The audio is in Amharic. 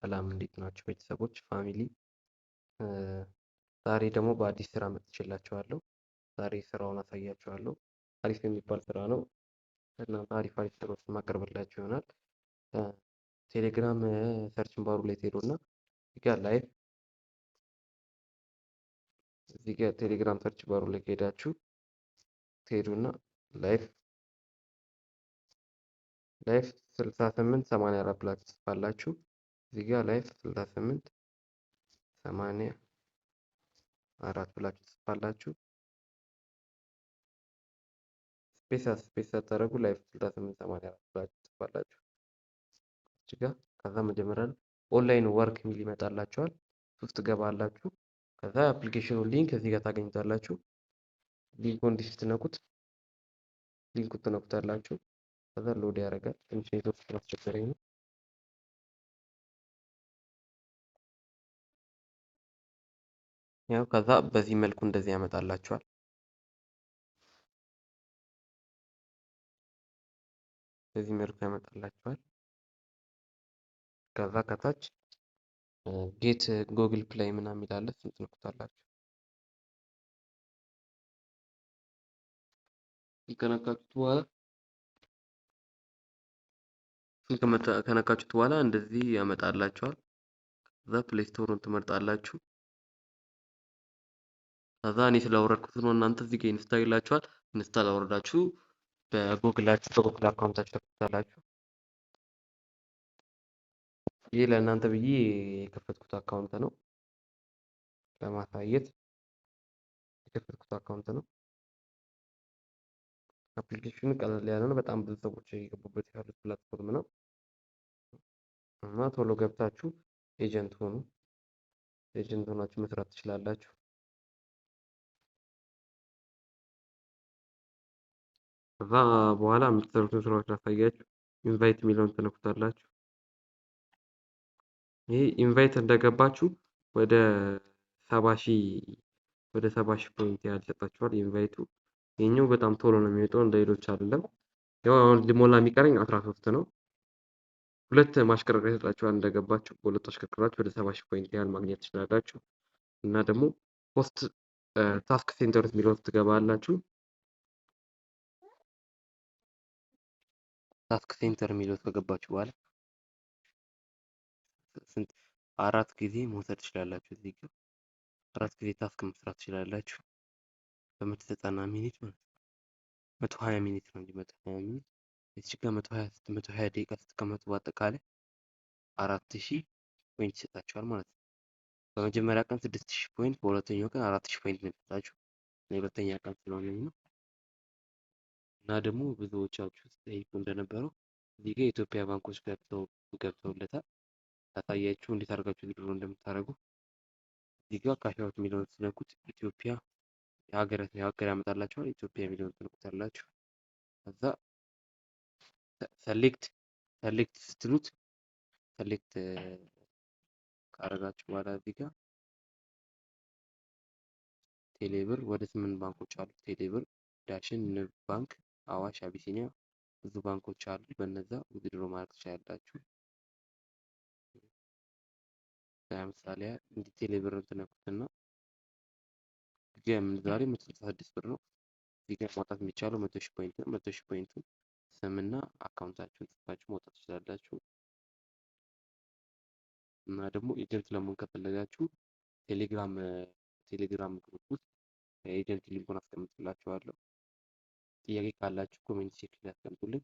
ሰላም እንዴት ናችሁ ቤተሰቦች family? ዛሬ ደግሞ በአዲስ ስራ መጥቼላችኋለሁ። ዛሬ ስራውን አሳያችኋለሁ። አሪፍ የሚባል ስራ ነው። እናንተ አሪፍ አሪፍ ስራዎች ማቀርብላችሁ ይሆናል። ቴሌግራም search bar ኡ ላይ ትሄዱና እዚህ ጋር live እዚህ ጋር ቴሌግራም search bar ኡ ላይ ከሄዳችሁ ትሄዱና live live 68 84 ብላችሁ ትጽፋላችሁ። እዚህ ጋር live 68 84 ብላችሁ ትጽፋላችሁ። space space ሳታደርጉ live 68 84 ብላችሁ ትጽፋላችሁ። እዚህ ጋር ከዛ መጀመሪያ online work የሚል ይመጣላችኋል። ውስጥ ትገባላችሁ። ከዛ application ኑ link እዚህ ጋር ታገኙታላችሁ። link ኡን እንዲህ ስትነኩት link ኡን ትነኩታላችሁ። ከዛ load ያደርጋል። ትንሽ ኔትወርክ ስላስቸገረኝ ነው። ያው ከዛ በዚህ መልኩ እንደዚህ ያመጣላችኋል። በዚህ መልኩ ያመጣላችኋል። ከዛ ከታች get Google Play ምናምን ይላል። እሱን ትነኩታላችሁ። ከነካችሁት በኋላ ከነካችሁት በኋላ እንደዚህ ያመጣላችኋል። ከዛ Play Store ኡን ትመርጣላችሁ። ከዛ እኔ ስላወረድኩት ነው። እናንተ እዚህ ጋር install ይላችኋል። install አወረዳችሁ በጉግላችሁ በጉግል account ኣችሁ ተከፍታላችሁ። ይህ ለእናንተ ብዬ የከፈትኩት account ነው፣ ለማሳየት የከፈትኩት account ነው። application ኑ ቀለል ያለ ነው። በጣም ብዙ ሰዎች እየገቡበት ያሉት platform ነው እና ቶሎ ገብታችሁ agent ሆኑ። agent ሆናችሁ መስራት ትችላላችሁ። ከዛ በኋላ የምትሰሩትን ስራዎች ላሳያችሁ። invite የሚለውን ትነኩታላችሁ። ይሄ invite እንደገባችሁ ወደ 70,000 ወደ 70,000 point ያህል ይሰጣችኋል። invite ኡ ይሄኛው በጣም ቶሎ ነው የሚወጣው፣ እንደ ሌሎች አይደለም። ያው አሁን ሊሞላ የሚቀረኝ 13 ነው። ሁለት ማሽከርከር ይሰጣችኋል እንደገባችሁ፣ በሁለቱ አሽከርክራችሁ ወደ 70,000 point ያህል ማግኘት ትችላላችሁ። እና ደግሞ post task center የሚለውን ትገባላችሁ። task center የሚለው ከገባችሁ በኋላ ስንት አራት ጊዜ መውሰድ ትችላላችሁ። እዚህ ጋር አራት ጊዜ task መስራት ትችላላችሁ በ190 minute ማለት ነው። 120 minute ነው እንጂ 120 minute እዚህ ጋር 120 ደቂቃ ስትቀመጡ በአጠቃላይ 4000 point ይሰጣችኋል ማለት ነው። በመጀመሪያ ቀን 6000 point፣ በሁለተኛው ቀን 4000 point ነው የሚሰጣችሁ። የሁለተኛ ቀን ስለሆነ ነው። እና ደግሞ ብዙዎቻችሁ ስትጠይቁ እንደነበረው እዚህ ጋር የኢትዮጵያ ባንኮች ገብተውለታል። ላሳያችሁ እንዴት አድርጋችሁ withdraw እንደምታደርጉ። እዚህ ጋር cash out የሚለውን ስትነኩት ኢትዮጵያ የሀገር ያመጣላችኋል። ኢትዮጵያ የሚለውን ትነኩታላችሁ። ከዛ select select ስትሉት select ካደረጋችሁ በኋላ እዚህ ጋር ቴሌብር ወደ 8 ባንኮች አሉ። ቴሌብር፣ ዳሽን፣ ንብ ባንክ፣ አዋሽ፣ አቢሲኒያ ብዙ ባንኮች አሉ። በነዛ withdraw ማድረግ ትችላላችሁ። ለምሳሌ እንዲህ ቴሌብርን ትነኩትና ምንዛሬ 166 ብር ነው። እዚህ ጋር ማውጣት የሚቻለው 100,000 point ነው። 100,000 point ኡን ስምና account ኣችሁን ጽፋችሁ ማውጣት ትችላላችሁ። እና ደግሞ agent ለመሆን ከፈለጋችሁ ቴሌግራም group ውስጥ agent link ኡን አስቀምጥላችኋለሁ። ጥያቄ ካላችሁ comment section ላይ አስቀምጡልኝ።